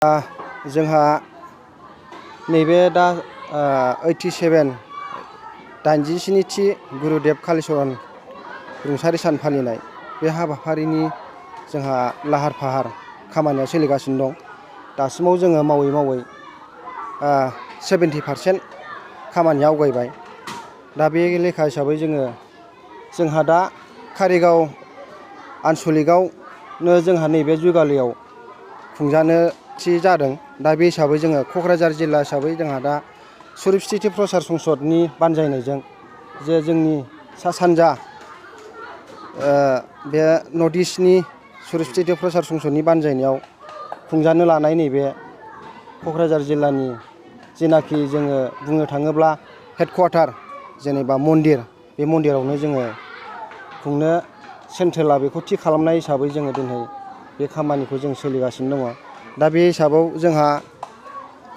जोंहा नैबे दा 87 87थि गुरुदेव कालिचरन रुंसारि सान फालिनाय बे हाबाफारिनि जोंहा लाहार फाहार खामानिया सोलिगासिनो दं। दासिमाव जोङो मावै 70% खामानिया आवगायबाय। दा बे लेखा हिसाबै जोंहा दा कारिगाव आनसलिकआवनो जोंहा नैबे जुगालियाव खुंजानो थि जादों। दा बे हिसाबै जोङो क'क्राझार जिल्ला हिसाबै जोंहा दा सुरुपस्थिति प्रसार संसदनि बानजायनायजों जे जोंनि सा सानजा बे नर्थ इस्टनि सुरुपस्थिति प्रसार संसदनि बानजायनायाव खुंजानो लानाय नैबे क'क्राझार जिल्लानि जेनाखि जोङो बुंनो थाङोब्ला हेडक्वार्टार जेनेबा मन्दिर, बे मन्दिरावनो जोङो खुंनो सेन्ट्रेला बेखौ थि खालामनाय हिसाबै जोङो दिनै बे खामानिखौ जों सोलिगासिनो दङ। दा बे हिसाबाव जोंहा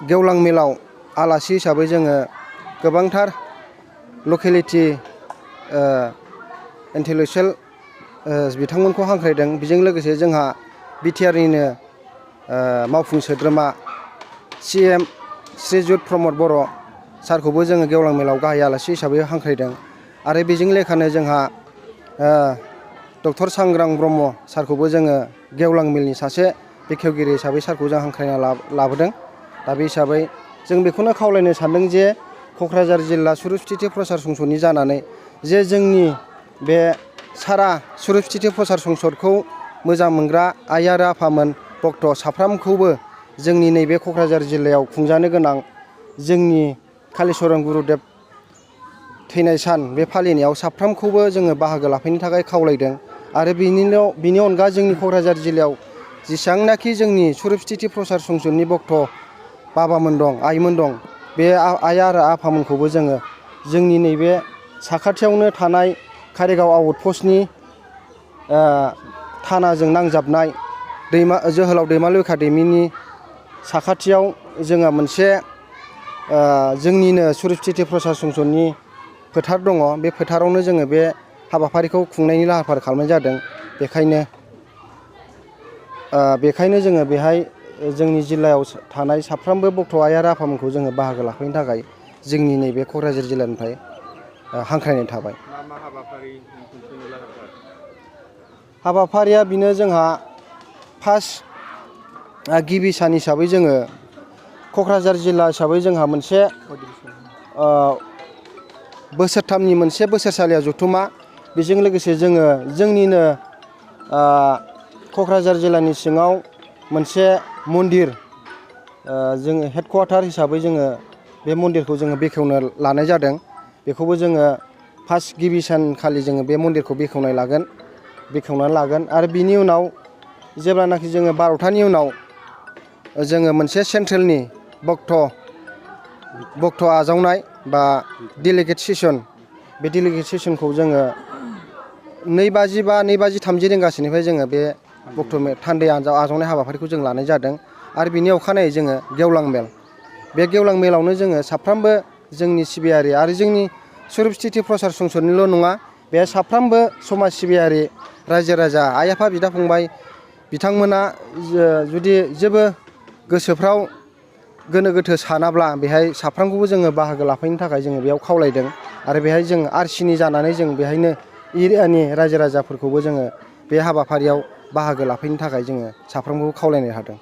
गेवलां मेलाव आलासि हिसाबै जोङो गोबांथार लकेलिटि इन्टेलेक्सुयेल बिथांमोनखौ हांख्रायदों। बेजों लोगोसे जोंहा बिटिआरनिनो मावफुं सोद्रोमा CM श्रीजुत प्रमद बर' सारखौबो जोङो गेवलां मेलाव गाहाय आलासि हिसाबै हांख्रायदों। आरो बेजों लेखानो जोंहा डक्टर सांग्रां ब्रह्म सारखौबो जोङो गेवलां मेलनि सासे बेखेवगिरि हिसाबै सारखौ जों हांख्रायना लाबोदों। दा बे हिसाबै जों बेखौनो खावलायनो सानदों जे क'क्राझार जिल्ला सुरुपस्थिति प्रसार संसदनि जानानै जे जोंनि बे सारा सुरुपस्थिति प्रसार संसदखौ मोजां मोनग्रा आइ आरो आफामोन भक्त साफ्रामखौबो जोंनि नैबे क'क्राझार जिल्लायाव खुंजानो गोनां जोंनि कालिचरन गुरुदेव थैनाय सान बे फालिनायाव साफ्रामखौबो जोङो बाहागो लाफैनो थाखाय खावलायदों। आरो बिनि अनगा जोंनि क'क्राझार जिल्लायाव जेसेबांनाखि जोंनि सुरुपस्थिति प्रसार संसदनि भक्त बाबामोन दं, आइमोन दं, बे आइ आरो आफामोनखौबो जोङो जोंनि नैबे साखाथियावनो थानाय कारिगाव आउटपस्टनि थानाजों नांजाबनाय जोहोलाव दैमालु एकाडेमिनि साखाथियाव जोङो मोनसे जोंनिनो सुरुपस्थिति प्रसार संसदनि फोथार दङ। बे फोथारावनो जोङो बे हाबाफारिखौ खुंनायनि लाहार फाहार खालामनाय जादों। बेखायनो जोङो बेहाय जोंनि जिल्लायाव थानाय साफ्रोमबो भक्त आइ आरो आफामोनखौ जोङो बाहागो लाफैनो थाखाय जोंनि नैबे क'क्राझार जिल्लानिफ्राय हांख्रायनाय थाबाय। मा हाबाफारि खुंफुंनो लाहार फाहार? हाबाफारिया बिनो जोंहा फार्स्ट गिबि सान हिसाबै जोङो क'क्राझार जिल्ला हिसाबै जोंहा मोनसे बोसोरथामनि मोनसे बोसोरसालिया जथुमा, बेजों लोगोसे जोङो जोंनिनो क'क्राझार जिल्लानि सिङाव मोनसे मन्दिर जोङो हेडक्वार्टार हिसाबै जोङो बे मन्दिरखौ जोङो बेखेवनो लानाय जादों। बेखौबो जोङो फार्स्ट गिबि सानखालि जोङो बे मन्दिरखौ बेखेवनानै लागोन। आरो बिनि उनाव जेब्लानाखि जोङो 12थानि उनाव जोङो मोनसे सेन्ट्रेलनि भक्त आजावनाय बा डेलिगेट सेसन, बे डेलिगेट सेसनखौ जोङो 2:30 रिंगासोनिफ्राय जोङो बे भक्त थान्दै आजावनाय हाबाफारिखौ जों लानाय जादों। आरो बिनि अखानायै जोङो गेवलां मेल, बे गेवलां मेलावनो जोङो साफ्रोमबो जोंनि सिबियारि आरो जोंनि सुरुपस्थिति प्रसार संसदनिल' नङा, बे साफ्रोमबो समाज सिबियारि रायजो राजा आइ आफा बिदा फंबाय बिथांमोना जुदि जेबो गोसोफ्राव गोनो गोथो सानाब्ला बेहाय साफ्रोमखौबो जोङो बाहागो लाफैनो थाखाय जोङो बेयाव खावलायदों। आरो बेहाय जों आरसिनि जानानै जों बेहायनो एरियानि रायजो राजाफोरखौबो जोङो बे हाबाफारियाव बाहागो लाफैनो थाखाय जोङो साफ्रोमखौबो खावलायनो हादों।